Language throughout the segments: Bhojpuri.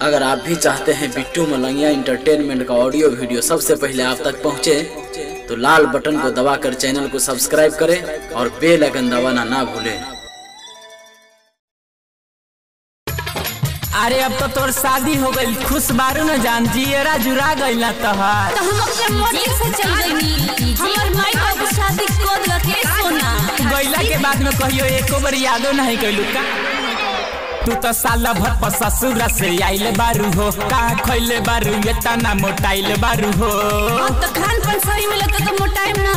अगर आप भी चाहते हैं बिट्टू मलंगिया इंटरटेनमेंट का ऑडियो वीडियो सबसे पहले आप तक पहुंचे, तो लाल बटन को दबाकर चैनल को सब्सक्राइब करें और बेल आइकन दबाना ना भूलें। अरे अब तो तोर शादी हो गई, खुश बारू न जान जियरा जुरा गई ना तोहार। तो हम अपने मर्जी से चल गईनी, हमर माई बाबू शादी कर लके सोना। गईला के बाद में कहियो एको बार यादो नहीं कइलू का। तू तो साला भर पर ससुरा से आइल बारू हो, का खइले बारू एतना मोटाइल बारू हो। तो खान पान सही मिलत तो मोटाइम ना।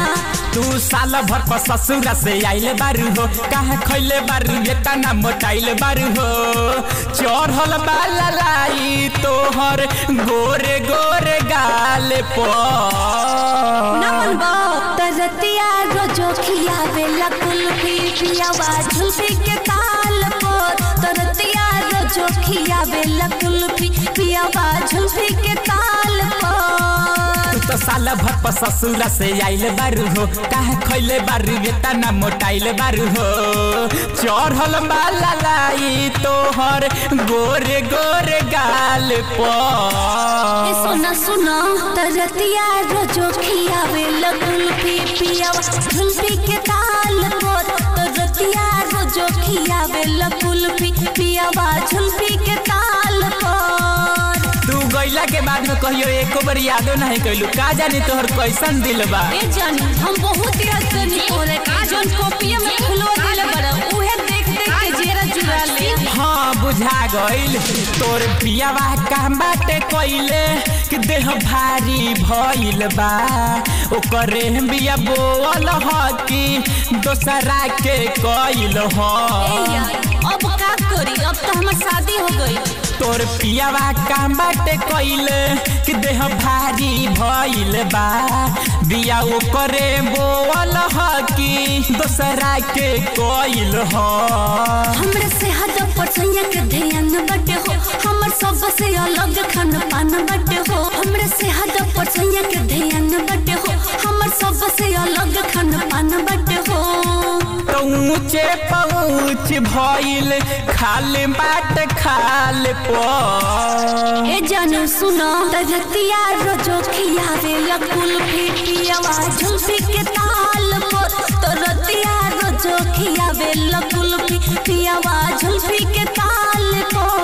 तू साला भर पर ससुरा से आइल बारू हो, का खइले बारू एतना मोटाइल बारू हो। चढ़ल बाला लाई तोहर गोरे गोरे गाल पर। ना मनबा तरतिया रोजो खियावेला कुल्फी पियावा झुलफी के ताल पर। तरतिया रोजो खियावेला कुल्फी पियावा झुलफी के ताल पर। तू तो साला भर पर ससुरा से आइल बारू हो, काहे खइले बारू एतना मोटाइल बारू हो। चढ़ल बाला लाई तोहर गोरे गोरे गाल पर। ए सोना सुना तरतिया रोजो खियावेला कुल्फी पियावा झुलफी के ताल पर। तरतिया रोजो खियावेला कुल्फी पियावा झुलफी के ताल पर। तू गईला के बाद में कहियो एको बार यादो नहीं कइलू, का जानी तोहर कैसन दिल बा। ए जानी हम बहुत याद करनी तोरे, जोन कॉपिया में खुलवा दिल बड़ा उहे देख देख के जेरा जुरा ले। हां बुझा गइल तोर पियावा काम बाटे कइले कि देह भारी भइल बा। ओकरे बिया बोल ह कि दोसरा के कइल ह। ए यार अब का करी, अब तो हमर शादी हो गई। तोर पियावा काम बाटे कइले कि देह भारी भइल बा। बिया ओकरे बोल ह कि दोसरा के कइल ह। हमरे से हद पर सैया के ध्यान बटे हो, हमर सब से अलग खान पान बटे हो। हमरे से हद पर सैया के ध्यान बटे हो, हमर सब से अलग खान पान बटे हो। तो ऊंचे पहुँच भइल खाल बाट खाल पर। ए जानू सुनो तरतिया रोजो खियावेला कुल्फी पियावा झुलफी के ताल पर। तरतिया रोजो खियावेला कुल्फी पियावा झुलफी के ताल पर।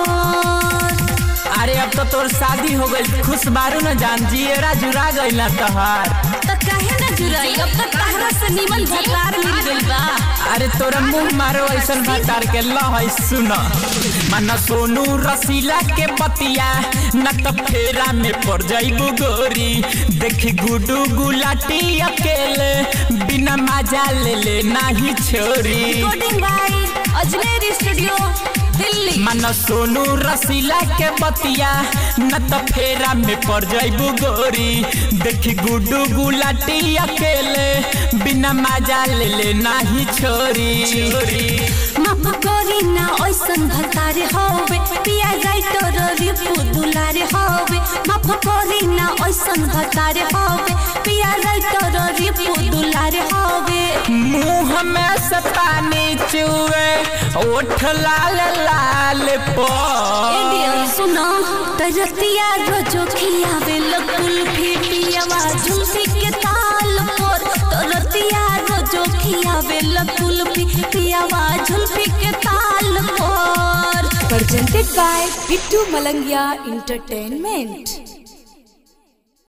अरे अब तो तोर शादी हो गई, खुश बारू न जान जियरा जुरा गई ना तोहार। तो काहे ना जुराई, अब तो तहरा से निमन भतार मिल गइल बा। अरे तोरा मुंह मारो ऐसन भतार के लहै सुन। मन सोनू रसीला के बतिया न त फेरा में पड़ जाइबू गोरी। देखी गुडू गुलाटी अकेले बिना मजा ले ले नाही छोरी। Recording by Ajmer studio Delhi. मन सोनू रसीला के बतिया न त फेरा में पड़ जाइबू गोरी। देखी गुडू गुलाटी अकेले बिना मजा ले ले नाही छोरी। माफ करी ना ऐसन भतारे होवे, पिया राइटर रिपु दुलारे होवे। माफ करी ना ऐसन भतारे होवे, पिया राइटर रिपु दुलारे होवे। मुँह में से पानी चुए ओठ लाल लाल पर। ए डियर सुनो तरतिया रोजो खियावेला कुल्फी पियावा झुलफी के ताल पर। तरतिया रोजो खियावेला कुल्फी पियावा झुलफी के ताल पर। Presented by Bittu Malangia Entertainment.